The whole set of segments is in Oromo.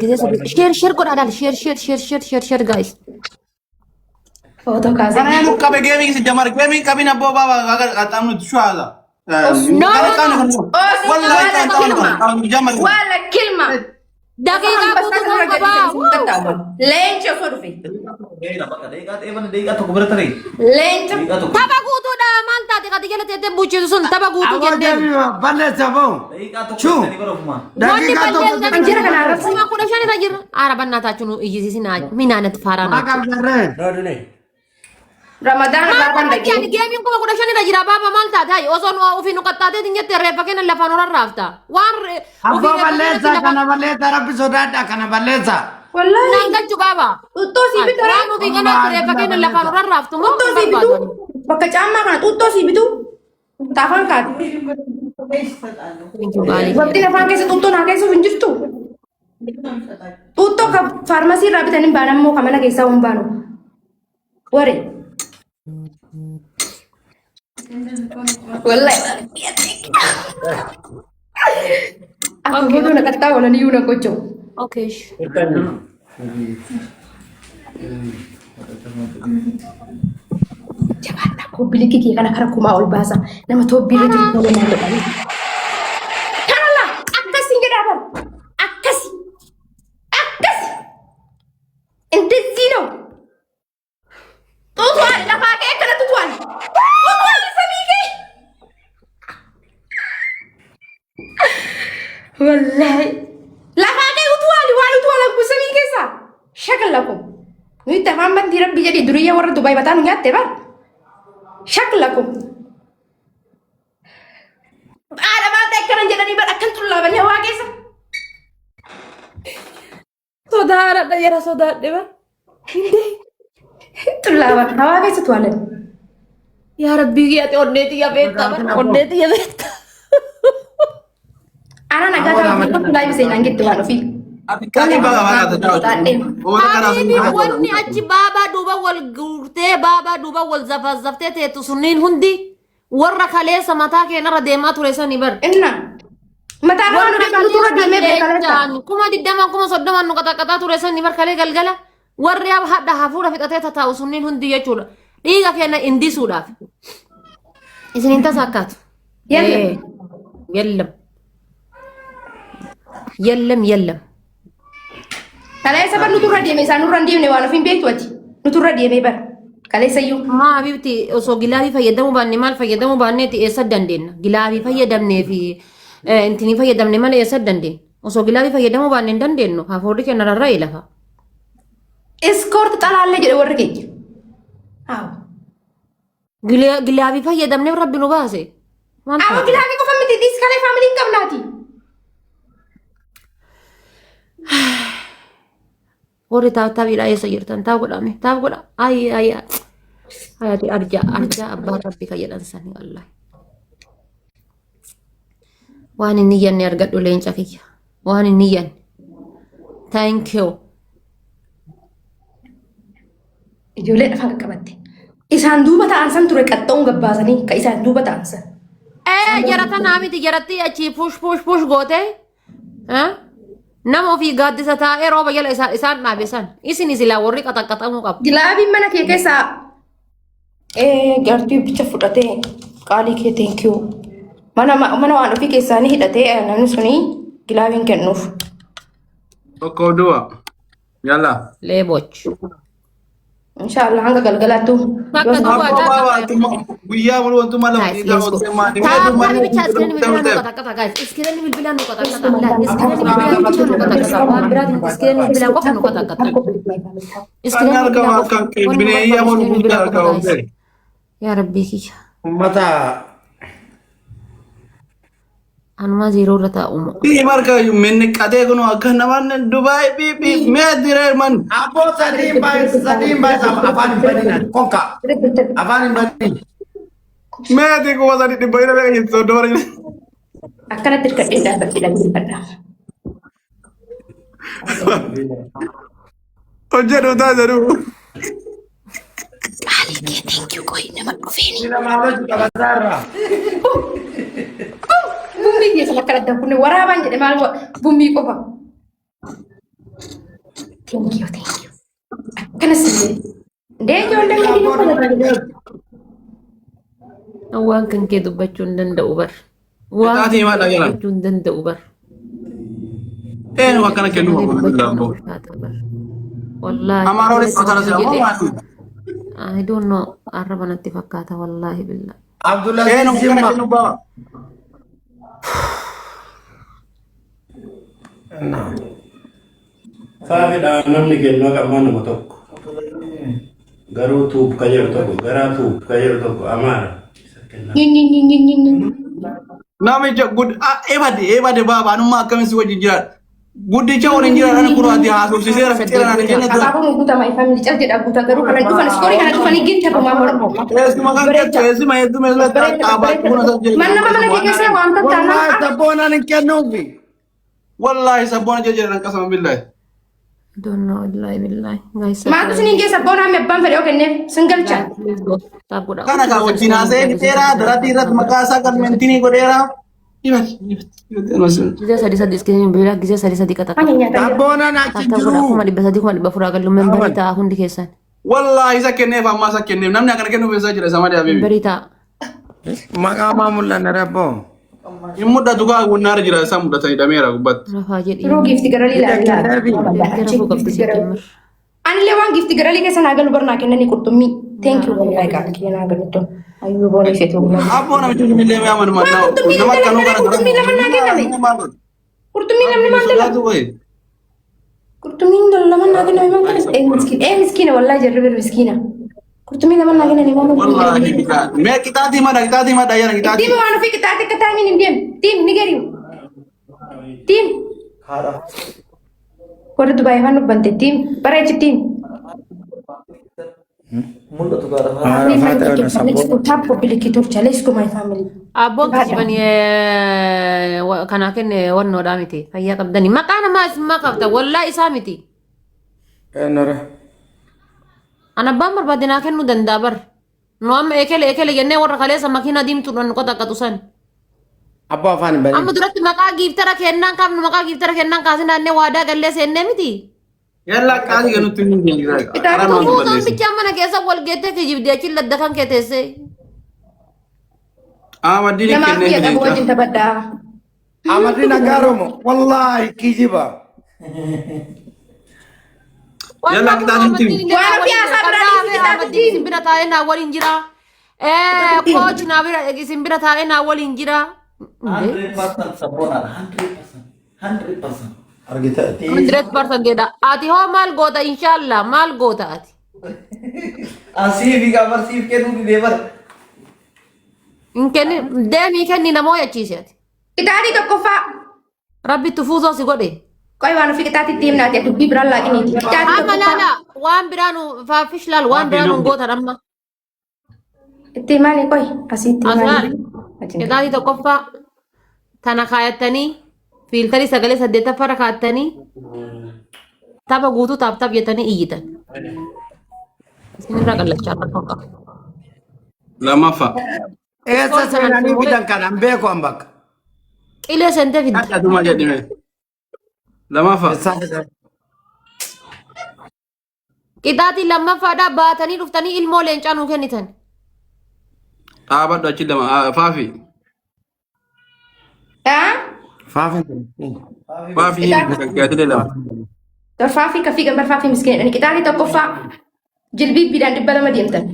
Share share godhaa laal share share share share share share guys. Footoo kaasee. Kana nu qabe geemii si jamar geemii qabin abboo baaba qaxxaamnu shuhaala. No, no, no. Wallahi qaxxaamnu jamar. Wala kilma. Daqiiqaa guutuu kun qabaa. Leenca osoo dhufe. Daqiiqaa tokko bira taree. Leenca. Daqiiqaa tokko. Tapha guutuudha maal taate kati jala teettee bulchitu sun tapha guutuu Aboo jenneen. deemi balleessa boo. Daqiiqaa tokko Shuu. jettanii bara ofumaa. Wanni Daqiiqaa tokko balleessan Anjira kana arrabsi. 15,000 irra jirra. Aara bannaa taachuu nu iyyisiisinaa minaanatti faaraa Maa naachuu. qabdarree. Ramadaan Maal irraa kan taphachaan dhagee. geemiin 15,000 irra jira baaba maal taate hayi osoo nu ofii nu qaxxaatee hin jette reeffa kenna lafaan horarraafta. Waan ofii Abboo reeffa kenna balleessa lafaan kana balleessa rabbi sodaadha kana balleessa. Wallahi. naan galchu baaba. Xuuxxoo sii bitu. Waan ofii kanatti reeffa kenna lafaan horarraaftu moo Xuuxxoo hin sii bitu. barbaadu. Bakka caammaa kana xuuxxoo sii bitu. Taafaan kaati. Waqtiin afaan keessa xuuxxoo naa keessuuf hin jirtu. Xuuxxoo ka faarmasii irraa bitan hin baana immoo ka mana keessaa hin baanu. Ware. Wallahi. Akka godoo na qaxxaa oolan iyyuu na gochoo. Okay. Jabaadha koobbilikki kee kana kara kumaa ol baasa. Nama toobbii irra jiru kana maal godhanii. Kanala akkasiin jedhaa bar. Akkasi. Akkasi. እንደዚህ ነው። ጡቷን lafaa ka'ee akkana ጡቷን ጡቷን samii kee wallahi lafaa ka'ee utuwaali waan utuwaala samii keessa shakla kun nuyi afaan bantii rabbi jedhi duriyya warra Dubaay mataa nu nyaatte bar shakla kun haadha baatee akkana jedhanii bar akkan xullaabanii hawaa keessa. Sodaadha jara sodaadhe bar. Hindee. Xullaaban hawaa keessa tuwaalan. Yaa rabbii kiyya onnee tiyya beekta bar onnee tiyya beekta. Ana nagaa ta'uu kun laayif seenaan jette waan ofii. Habibi wanni achi baabaa duuba wal guurtee baabaa duuba wal zafazaftee teettu sunniin hundi warra kaleessa mataa keenyarra deemaa ture sani bar. Inna mataa nama nu Warra deemaa nuturra deemee beekaleessa. leencaan 20,000 30,000 nu qaxaqaxaa ture sani bar kalee galgala warri hadha hafuura fixatee tataa'u sunniin hundi jechuudha. Dhiiga keenya indisuudhaaf. Isin hin tasaakkaatu. Yalla. Yallam. Yallam yallam. Kaleessa bar nuturra deeme isaan nurra hin deemne waan ofiin beektu ati. Nuturra deemee bar. Kaleessa iyyuu. Maa habibti osoo gilaabii fayyadamuu baanne maal fayyadamuu baanneeti eessa dandeenya? Gilaabii fayyadamnee fi intinii fayyadamne malee eessa dandeenya? Osoo gilaabii fayyadamuu baanne hin dandeenyu. Hafuurri keenya rarra'ee lafa. Iskoorti xalaallee jedhe warri keenya. Haa. Gilaabii fayyadamnee rabbi nu baase. Maal Amma taate? gilaabii qofa miti dhiis kalee faamiliin qabnaati. Warri taaf taabiidhaa eessa jirtan? Taaf godhame. Taaf godha. Ayi ayi. Ayati arjaa arjaa abbaan rabbi ka jedhan sani wallahi. Waan inni iyyanne argadhu leenca kiyya. Waan inni iyyanne. Thank you. Ijoolleen afaan qaqqabatte. Isaan duuba ta'an san ture qaxxa'uun gabbaasanii ka isaan duuba ta'an san. Ee jara tanaa miti jaratti achi push push push goote. Eh? Nama ofii gaaddisa taa'ee rooba jala isaan dhaabe san. Isin silaa warri qaxaqqaxamuu qabu. Gilaabiin mana kee keessaa gartuu bicha fudhatee qaalii kee thank you. Mana mana waan ofii keessaa ni hidhatee namni suni gilaabiin kennuuf. Tokko du'a. Yalla. Leeboch. Inshallah hanga galgalaattu. Takka duwwaa Abboo takka baaba atuma guyyaa mulu wantuma lama Guys, dhiigaa let's go. ooltee maali? Taap taap bicha iskireen bilbilaa nu qaxaqaxa guys. Iskireen bilbilaa nu qaxaqaxa. Laal iskireen bilbilaa bicha nu qaxaqaxa. Waan biraatiin iskireen bilbilaa qofa nu qaxaqaxa. Kan Iskireen bilbilaa argama qofa. kan Wanni nu bineeyyaa barbaadu mulu iskireen guddaa bilbilaa qofa argama guys. ooltee. Yaa rabbii kiyya. Ummata Anumaa zeeroo irra taa'u moo. Bii marga minniqqatee kun akka namaan Dubaay bii bii mee diree man. Abboo sadiin baay'isa sadiin baay'isa afaan hin banin konka afaan hin banin. Mee ati 3,100 ila meeqa jirti soddoma jira. Akkanatti hirkadhee dhaabbadhee dhaggeeffadha. Hojjedhu taasisu. Qaalii kee thank you qoyi nama dhufeeni. Nama hojii qabataa irraa. Bummii keessa lakka adda kunne waraabaan jedhe maal bummii qofa. Thank you, thank you. Akkanas illee. Ndee ijoolleen gadi nama. Waan kan kee dubbachuu hin danda'u bar. Waan Qixaatii himaa dhagala. dubbachuu hin danda'u bar. Eenyu akkana kennu Malee qabu dubbachuun na labboo. ulfaata bar. Wallaahi. Amaaroonis qotara sila moo maali? I don't know. Arraba natti fakkaata wallaahi billah. Eenyu Abdulaziz akkana Jimma. kennu ba'a? Faafidha namni kennu akka ammaa nama tokko. Garuu tuub ka jedhu tokko garaa tuub ka jedhu tokko amaara. Isa kenna. Namicha gud ebade ebade baaba anummaa akkamiin si wajjin jiraadha. Guddicha waliin jiraadhaan kun ati haasofsiiseera fixeera naan jenne dura. Abaaboo guutama ifaan cal jedha guuta garuu kana dhufan iskoorii kana dhufanii gitti hafumaa mormu. Eessuma kan jettu eessuma hedduu eessuma xaabaatti kun asas jedhu. Man nama mana kee keessa waan Wallahi tattaanaan sabboonaan hin kennuufi. Wallaahi sabboona jejjeran qasama billaahi. I don't know wallaahi billahi. Guys, maatu siniin keessa boona hammi abbaan fedhe yoo kenneef sin galcha. Please go. Taap godhaa. Kana kaa wajjin haasa'ee fixeera daratii irratti maqaa isaa galmeentinii godheera. Ibati ibati ibati. Gizee sadi sadi iskiriin bilbilaa gizee sadi sadi qaxaqa. Ani nyaata jira. Sabboonaan achi Taap godhaa jiru. 300,400 gallu membarii ta'a hundi keessan. Wallaahi isa kenneef ammaa isa kenneef namni akkana kennuuf eessaa jira isa malee habiibi. Membarii ta'a. Maqaa maa mul'anna rabboo. Hin mul'atu kaa wunnaara jira isaa mul'ata hidhameera gubbaatti. Rafaa jedhi. Yeroo giifti garalii Ida kenneefi. Gara koo qabdi sitti Anillee waan giifti garalii keessa naa galu barnaa kennanii qurxummii. Thank you wallahi qaala kiyya naa galu tun. Ayyuu boonii feetu. Abboo namichi kun illee yaa manuma Waa qurxummii nama akkanuu nama kana qurxummii lama naa kenname. Qurxummii namni maal dalaga? Sodaatu wayi. Qurxummiin lama naa kenname maal dalaga? Ee miskiina ee miskiina wallahi jarri bir miskiina. Qurxummii lama naa kenname maal dalaga? Wallaahi bitaa. Mee qixaatii madha qixaatii madha ayyaana qixaatii. Tiim waan ofii qixaatii akka taa'imiin hin deemu. Tiim ni gariu. Tiim Haadha. warra Dubaay afaan dubbante tiim bareechi tiim. Mul'atu gaara. Haadha faata Let's go tap public torcha. Let's go my family. Abboon kijibanii kanaa kenne wannoodhaa miti. Fayyaa qabdanii. Maqaa namaa isin maa qabda? Wallaa isaa miti. Eenyudha? An abbaan barbaade naa kennuu danda'a bar. Nu amma ekele ekele jennee warra kaleessa makiina diimtuudhaan nu qoxaqqatu san. Abbaa afaan hin Amma banin. duratti maqaa giiftara kennaan kaafnu maqaa giiftara kennaan kaasinaa jennee waadaa gallee seennee miti. Yalla qixaatii kennutti hin jiru. Karaa nama Tufuutaan balleessa. bichaa mana keessa wal geettee kijibdee achi ladda kan kee teessee. Ahmadiin Namaaf kennee kiyya qabu fidee wajjin taphadhaa. Amadin Agaromo. Wallahi kijiba. Yalla qixaatiin timi. Waan ofii haasaa biraa dhiisi qixaatiin timi. Isin bira taa'ee naa waliin jira. Koochi naa bira isin bira taa'ee naa waliin jira. 100% sabboonaan 100% 100%. Argita. 100% jedha. Ati hoo maal goota inshallah maal goota ati? Asii fi gaafar siif kennuu didee bara. Hin kenni deemii kenni namoo yachiise ati. Qixaatii tokkoffaa. Rabbi tufuusoo si godhe. Qoy waan ofii qixaatii itti himnaati dubbii biraan laaqiniiti. Qixaatii Amma tokkoffaa. laala waan biraa nu faafish laal waan biraa nu gootan amma. Itti himaani qoy asii itti As laal. himaani. Qixaatii tokkoffaa tana kaayattanii fiiltarii sagalee saddeettaffaarra kaayattanii tapha guutuu taap taap jettanii iyyitan. Isinirraa qallachaa rakkoo qaba. Lammaffaa. Eessa seenanii fidan kana hin beeku an bakka. Qilee seentee fidda. Dhadhuma jedhime. Lammaffaa. Eessaa fidan? Qixaatii lammaffaadhaa baatanii dhuftanii ilmoo leencaa nuu kennitan. Dhaabadhu achi lama faafi. Haa? Faafin. Faafi qixaatii lama. Torfaa fi kaffii gambarfaa fi miskiina jedhani. Qixaatii tokkoffaa jilbiibbiidhaan 200 deemtan.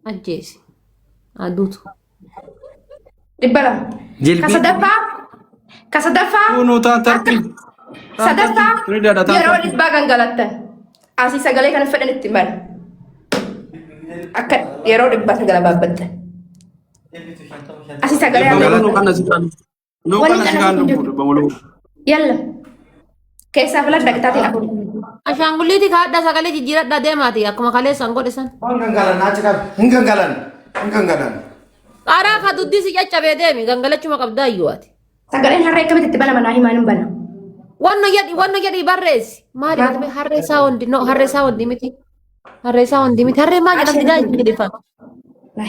Ajjeesi. Aduutu. 200. Ka Jilbii. sadaffaa ka sadaffaa Kunuu taan tarti. sadaffaa Tuni dada taan yeroo tarti. 100 gangalattan. Asii sagalee kana fedhan itti mara. Akka yeroo 100 sagala baabbattan. Asii sagalee Dhibba akka muluu nu kana si kaan. Nu Wanni kana si kana kaan hin lubbuu jiru. dhibba muluu. Yalla. Keessaa filadha qixaatiin afur. Ashaangulliitii kaadhaa sagalee jijjiiradhaa deemaati akkuma kaleessaan godhe san. Hin gangalan achi qabi. Hin gangalan. Hin gangalan. Qaaraa ka duddi si caccabee deemi gangalachuma qabdaa iyyuu ati. Sagaleen harree akkamitti itti banama naa himaan hin bana. Wanna jedhi wanna jedhi barreessi. Maali jedhame harree isaa hundi no harree isaa hundi miti. Harree isaa hundi miti. Harree maal jedhamti gaa isin gidifan.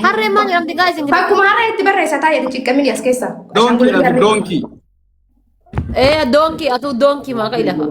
Harree maal jedhamti gaa isin gidifan. Bakkuma harree itti barreessa taa'ee ciqqamini as keessa. Doonkii jedhamti doonkii. Ee doonkii atuu doonkii maaqa ilafa.